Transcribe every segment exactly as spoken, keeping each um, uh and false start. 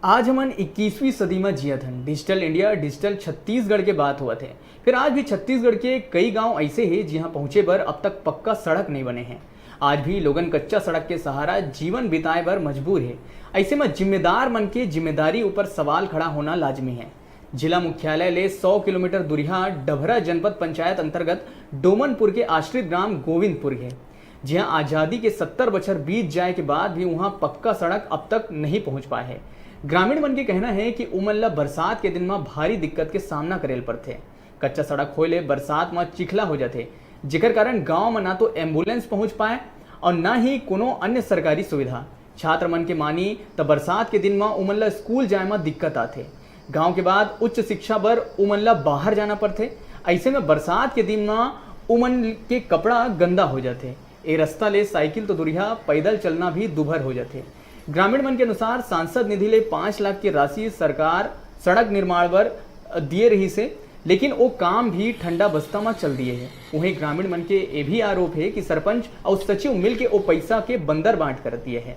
आज हमन इक्कीसवीं सदी म जियत हन। डिजिटल इंडिया, डिजिटल छत्तीसगढ़ के बात होवत हे। फिर आज भी छत्तीसगढ़ के कई गांव ऐसे हे, जिहां पहुंचे बर अब तक पक्का सड़क नहीं बने हे। आज भी लोगन कच्चा सड़क के सहारा जीवन बिताए बर मजबूर हे। ऐसे म जिम्मेदार मन के जिम्मेदारी ऊपर सवाल खड़ा होना लाजमी हे। जिला मुख्यालय ले सौ किलोमीटर दूरिहा डभरा जनपद पंचायत अंतर्गत डोमनपुर के आश्रित ग्राम गोविंदपुर हे, जिहां आजादी के सत्तर बछर बीत जाए के बाद भी उहां पक्का सड़क अब तक नहीं पहुंच पाए हे। ग्रामीण मन के कहना हे कि उमन ला बरसात के दिन म भारी दिक्कत के सामना करे ल पड़थे। कच्चा सड़क होए ले बरसात म चिखला हो जाथे, जेकर कारण गांव म ना तो एम्बुलेंस पहुंच पाए और ना ही कोनो अन्य सरकारी सुविधा। छात्र मन के मानी त बरसात के दिन म उमन ला स्कूल जाए म दिक्कत आथे। गांव के बाद उच्च शिक्षा बर उमन ला बाहर जाना पड़थे। ऐसे में बरसात के दिन म उमन के कपड़ा गंदा हो जाथे। ए रास्ता ले साइकिल तो दूरिहा, पैदल चलना भी दुभर हो जाथे। ग्रामीण मन के अनुसार सांसद निधि ले पाँच लाख के राशि सरकार सड़क निर्माण बर दिए रहिस हे, लेकिन ओ काम भी ठंडा बस्ता म चल दिए हे। उहें ग्रामीण मन के ए भी आरोप हे कि सरपंच अउ सचिव मिलके ओ पैसा के बंदर बांट कर दिए हे।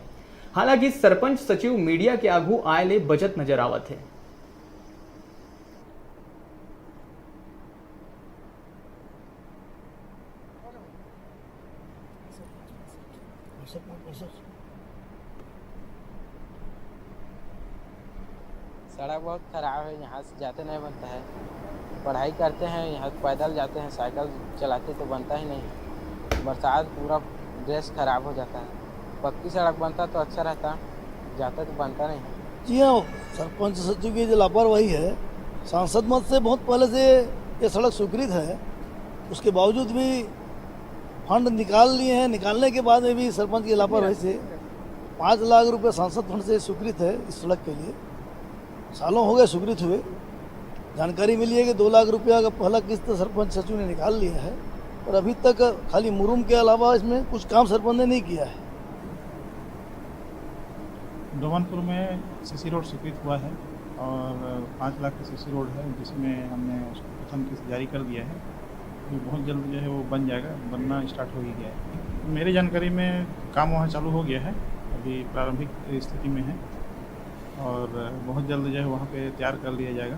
हालांकि सरपंच सचिव मीडिया के आगू आए ले बचत नजर आवत हे। सड़क बहुत खराब है, यहाँ से जाते नहीं बनता है। पढ़ाई करते हैं, यहाँ पैदल जाते हैं, साइकिल चलाते तो बनता ही नहीं। बरसात पूरा ड्रेस खराब हो जाता है। पक्की सड़क बनता तो अच्छा रहता, जाता तो बनता नहीं है। जी हाँ, सरपंच सचिव की जो लापरवाही है, सांसद मद से बहुत पहले से ये सड़क स्वीकृत है, उसके बावजूद भी फंड निकाल लिए हैं। निकालने के बाद में भी सरपंच की लापरवाही से पाँच लाख रुपए सांसद फंड से स्वीकृत है इस सड़क के लिए। सालों हो गए स्वीकृत हुए। जानकारी मिली है कि दो लाख रुपया का पहला किस्त सरपंच सचिव ने निकाल लिया है, पर अभी तक खाली मुरुम के अलावा इसमें कुछ काम सरपंच ने नहीं किया है। डोमनपुर में सीसी रोड स्वीकृत हुआ है और पाँच लाख का सीसी रोड है, जिसमें हमने उसको कथन किस्त जारी कर दिया है। ये बहुत जल्द जो है वो बन जाएगा, बनना स्टार्ट हो ही गया है। मेरी जानकारी में काम वहाँ चालू हो गया है, अभी प्रारंभिक स्थिति में है और बहुत जल्द जो है वहाँ पे तैयार कर लिया जाएगा।